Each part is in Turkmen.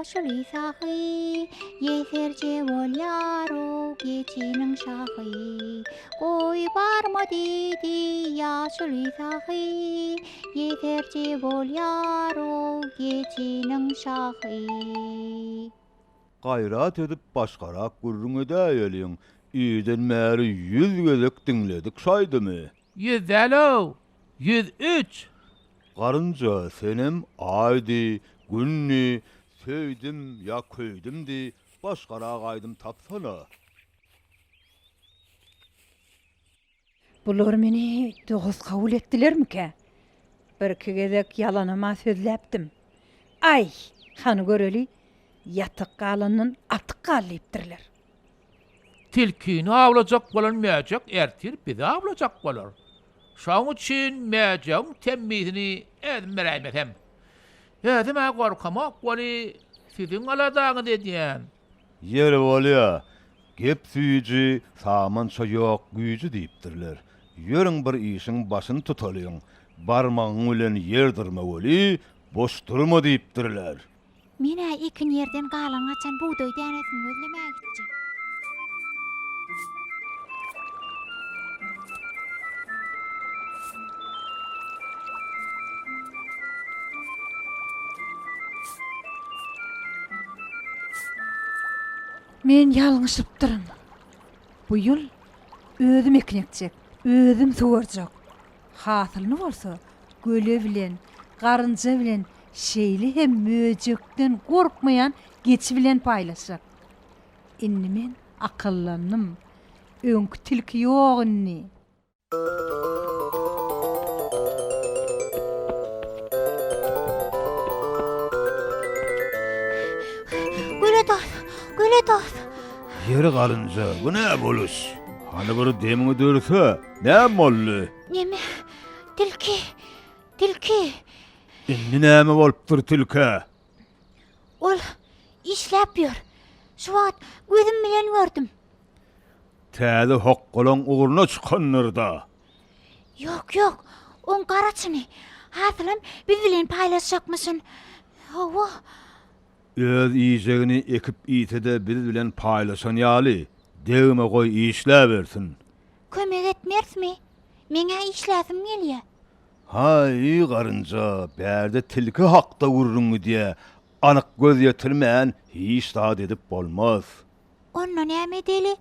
ýaşuly sahy, Ýeserje bolýar-ow geçiniň şahy. Goý barma diýdi ýaşuly sahy, Ýeserje bolýar-ow geçiniň şahy. Gaýrat edip başgarak gürrüň edäýeliň, irden bäri ýüz gezek diňledik şaýdymy. Ýüz däl-ow, 103! Garynja, senem Aýdy, Gündi, söýdüm ýa köýdüm diý, başgarak aýdym tapsana. Bular meni dost kabul etdilermikä? Birki gezek ýalanam-a sözläpdim. Aý, hany göreli, ýatyk galandan atyk gal diýipdirler. Tilkini awlajak bolan möjek ertir bizi awlajak bolar. Şoň üçin möjegiň temmisini özüm beräýmesem. Özüm-ä gorkamok weli, siziň aladaňyzy edýän. Ýeri bolýa, gep süýji, samança ýok güýji diýipdirler. Ýörüň bir işiň başyny tutalyň. Barmagyň bilen ýer dyrma weli, boş durma diýipdirler. Men-ä ekin ýerden galan-gaçan bugdaý dänesini gözlemäge gitjek. Men ýalňyşypdyryn. Bu ýyl özüm ekin ekjek, özüm suwarjak. Hasylyny bolsa göle bilen, garynja bilen, şeýle hem möjekden gorkmaýan geçi bilen paýlaşjak. Indi men akyllandym. Öňki tilki ýok indi. Göle dost, göle dost. Ýeri garynja, bu nä boluş? Hany bir demiňi dürse, näme boldy? Neme? Tilki, tilki. Indi näme bolupdyr tilkä? Ol işläp ýör. Şu wagt gözüm bilen gördüm. Täze hokgalaň ugruna çykandyr-da. Ýok, ýok, oň gara çyny. Hasylam biz bilen paýlaşjakmyşyn. Hawa. Öz iýjegini ekip iýse-de biz bilen paýlaşan ýaly, degme goý işläbersin. Kömek etmerismi? Meň-ä işläsim gelýä. Haý, garynja, bärde tilki hakda gürrüň gidýä. Anyk göz ýetirmän hiç zat edip bolmaz. Onda näme edeli?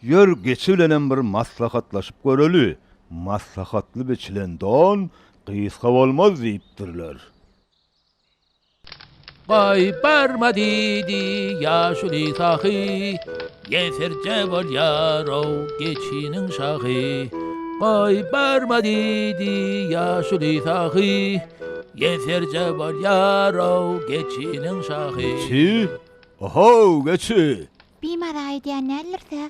Ýör, geçi bilenem bir maslahatlaşyp göreli. Maslahatly biçilen don gysga bolmaz diýipdirler. Goý, barma diýdi ýaşuly sahy, Ýesirje bolýar-ow geçiniň şahy. Goý, barma diýdi ýaşuly sahy, Ýeserje bolýar-ow geçiniň şahy. Geçi? Ohow, geçi! Bimaza edýän däldir-dä?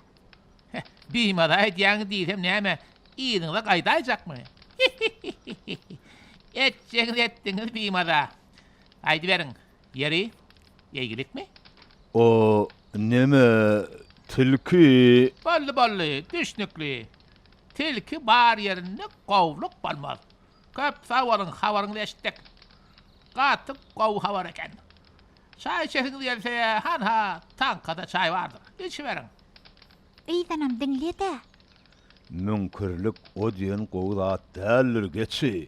Bimaza edýäňiz diýsem näme, yzyňyza gaýdaýjakmy? Etjegiňizi etdiňiz bimaza. Aýdyberiň, ýeri, eýgilikmi? O neme, tilki? Boldy, boldy, düşnükli. Tilki bar ýerinde gowluk bolmaz. Köp sag boluň, habaryňyzy eşitdik. Gaty gowy habar eken. Çaý içesiňiz gelse, hanha, taňkada çaý bardyr. Içiberiň. Yzynam diňle-dä. Müňkürlik o diýen gowy zat däldir, geçi.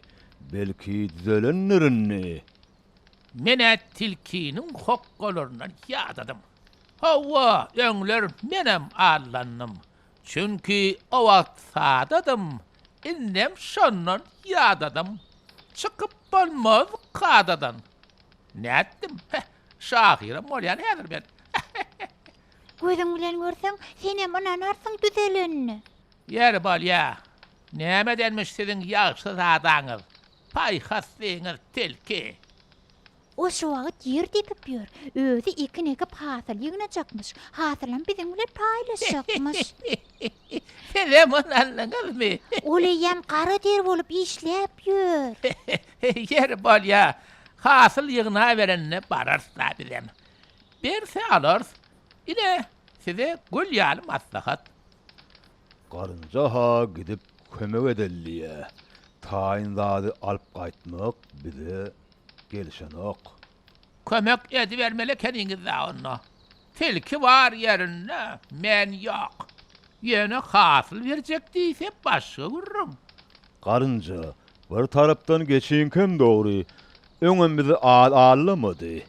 Belki düzelendir indi. Men-ä tilkiniň hokgalaryndan ýadadym. Hawa, öňler menem allandym. Çünki o wagt sadadym, indem şondan ýadadym. Çykyp bolmaz kadadan. Nätdim? Heh, şahyram bolýan häzir men. Gözüň bilen görseň, senem ynanarsyň düzelenine. Ýeri bolýa. Nämedenmiş siziň ýagşy zadaňyz, paýhaslyňyz tilki? O şu wagt ýer depip ýör. Özi ekin ekip hasyl ýygnajakmyş. Hasylam biziň bilen paýlaşjakmyş. Sizem ynandyňyzmy? Ol eýýäm gara der bolup işläp ýör. Ýeri bolýa. Hasyl ýygnaberende bararys-da bizem. Berse alarys. Ine, size gül ýaly maslahat. Garynja-ha gidip kömek edeli diýýä. Taýyn zady alyp gaýtmak bize gelşenok. Kömek edibermeli ekeniňiz-dä onda. Tilki bar ýerinde men ýok. Ýöne hasyl berjek diýse başga gürrüň. Garynja, bir tarapdan geçiňkem dogry. Öňem bizi az aldamady.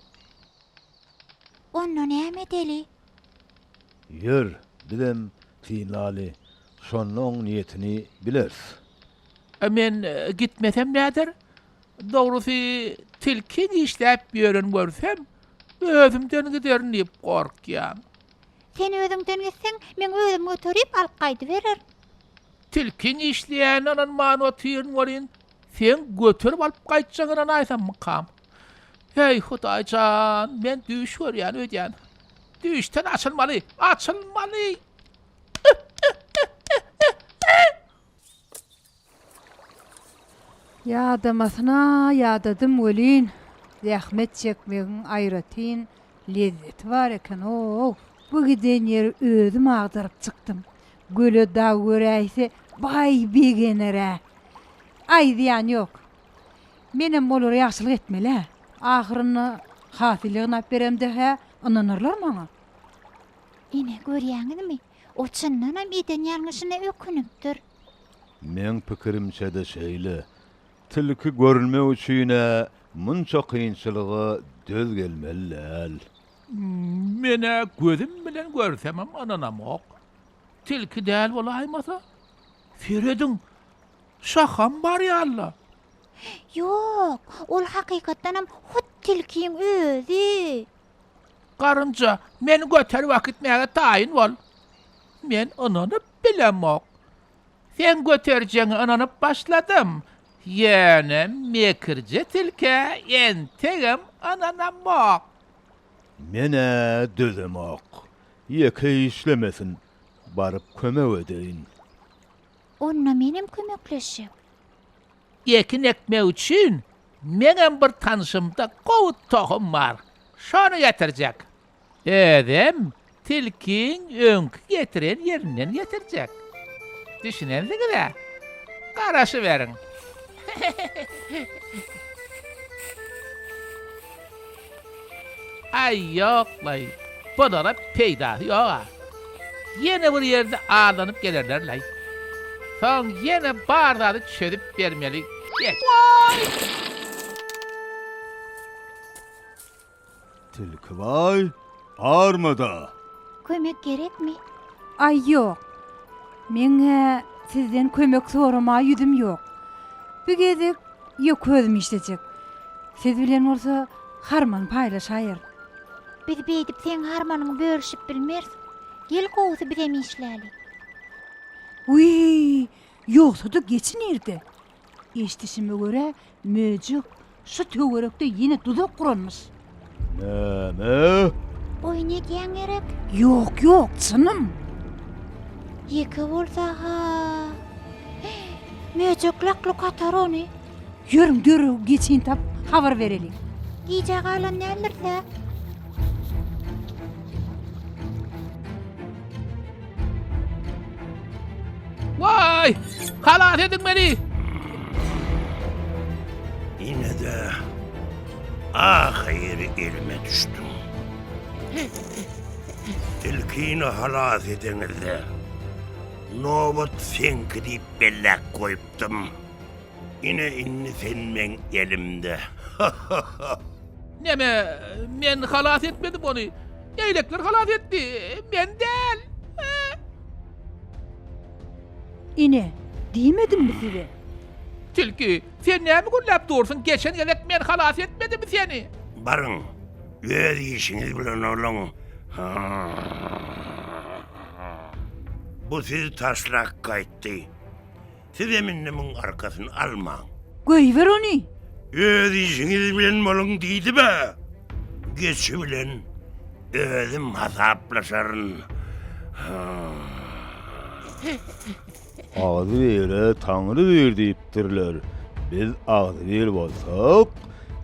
Onda näme edeli? Ýör, bizem synlaly. Şonda oň niýetini bileris. Men gitmesem näder? Dogrusy, tilki dişläp ýören görsem, özümden giderin diýip gorkýan. Sen özüňden gitseň, meň özüm göterip alyp gaýdybererin. Tilkiň işleýänine ynanman otyryn welin, seň göterip alyp gaýtjagyňa ynanaýsammykam? Heý, Hudaý jan, men düýş görýän öýdýän. Düýşden açylmaly, açylmaly! Ýadamasyna ýadadym welin, zähmet çekmegiň aýratyn lezzeti bar eken-ow. Bu giden ýeri özüm agdaryp çykdym. Göle dag göräýse, baý begener-ä. Aý, zyýany ýok. Menem olara ýagşylyk etmeli-ä. Ahyrynda hasyl ýygnap beremde-hä ynanarlar maňa. Ine, görýäňizmi, o çyndanam eden ýalňyşyna ökünipdir. Meň pikirimçe-de şeýle. Tilki görünmek üçin-ä munça kynçylyga döz gelmeli däl. Men-ä gözüm bilen görsemem ynanamok. Tilki däl bolaýmasa. Serediň, şaham bar ýaly-la. Ýok, ol hakykatdanam hut tilkiň özi. Garynja, meni göterip äkitmäge taýyn bol. Men ynanyp bilemok. Seň göterjegiňe ynanyp başladym. Ýöne mekirje tilkä entegem ynanamok. Men-ä dözemok. Ýeke işlemesin, baryp kömek edeýin. Onda menem kömekleşjek. Ekin ekmek üçin meňem bir tanşymda gowy tohum bar. Şony getirjek. Özem tilkiň öňki getiren ýerinden getirjek. Düşünensiňiz-ä? Garaşyberiň. Aý, ýok-laý, bulara peýdasy ýog-a. Ýene bir ýerde aldanyp gelerler-laý. Soň ýene bar zady çözüp bermeli. Geç. Waý! Tilkibaý, armada! Kömek gerekmi? Aý, ýok. Meň-ä sizden kömek soramaga ýüzüm ýok. Bu gezek ýeke özüm işlejek. Siz bilen bolsa harman paýlaşaýaryn. Biz beýdip seň harmanyňy bölüşip bilmeris. Gel gowusy bizem işläli. Wiý, ýogsa-da geçi nirde? Eşdişime görä, möjek şu töwerekde ýene duzak guranmyş. Näme? Oýun edýäň gerek? Ýok, ýok, çynym. Ýeke bolsa-ha. Möjek lak-luk atar ony. Ýörüň, derrew geçini tapyp, habar bereliň. Gijä galan däldiris-ä? Waý! Halas ediň meni! Ine-de, ahyry elime düşdüň. Tilkini halas edeňizde, nobat seňki diýip belläp goýupdym. Ine indi sen meň elimde. Neme, men halas etmedim ony. Eýlekler halas etdi, men däl. Ine, diýmedimmi size? Tilki, sen näme gürläp dursuň, geçen gezek men halas etmedimmi seni? Baryň, öz işiňiz bilen boluň. Bu sizi taşlap gaýtdy. Sizem indi muň arkasyny almaň. Goýber ony! Öz işiňiz bilen boluň diýdim-ä! Geçi bilen özüm hasaplaşaryn. Agzybire Taňry bir diýipdirler. Biz agzybir bolsak,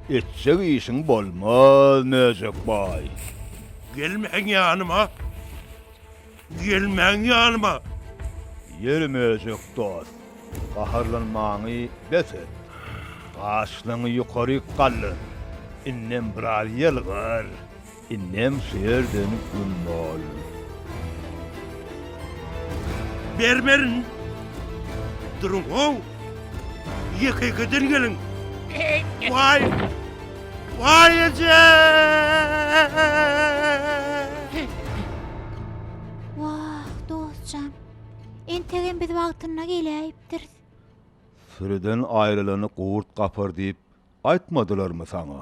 etjek işiň bolmaz, Möjek baý. Gelmäň ýanyma! Gelmäň ýanyma! Ýeri möjek dost. Gaharlanmaňy bes et. Gaşlaňy ýokaryk galdyr. Indem biraz ýylgyr. Indem şu ýerden güm bol. Bermerin. Duruň-ow! Ýeke-ýekeden geliň. Waý! Waý eje! Wah, dostjan. Entegem biz wagtynda geläýipdiris. Sürüden aýrylany gurt gapar diýip aýtmadylarmy saňa?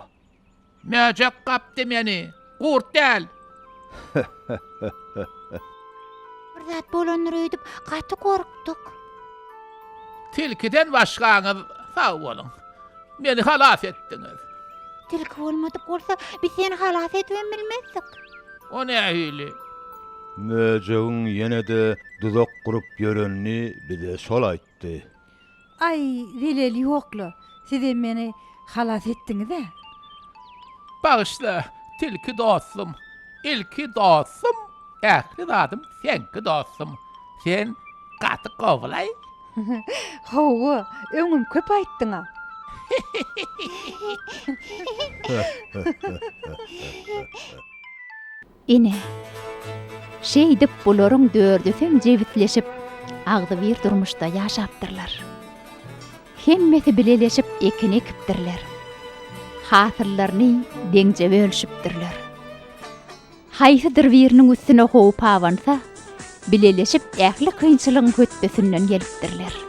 Möjek gapdy meni, gurt däl. Bir zat bolandyr öýdüp gaty gorkduk. Tilkiden başgaňyz sag boluň. Meni halas etdiňiz. Tilki bolmadyk bolsa, biz seni halas edibem bilmezdik. O nähili? Möjegiň ýene-de duzak gurup ýörenini bize şol aýtdy. Aý, zeleli ýok-la, sizem meni halas etdiňiz-ä. Bagyşla, tilki dostum. Ilki dostum, ähli zadym seňki dostum. Sen gaty gowy-laý. Hawa, öňem köp aýtdyň-a. Ine, şeýdip bularyň dördüsem jebisleşip, agzybir durmuşda ýaşapdyrlar. Hemmesi bileleşip ekin ekipdirler. Hasyllaryny deňje bölüşipdirler. Haýsydyr biriniň üstüne howp abansa, bileleşip ähli kynçylygyň hötdesinden gelipdirler.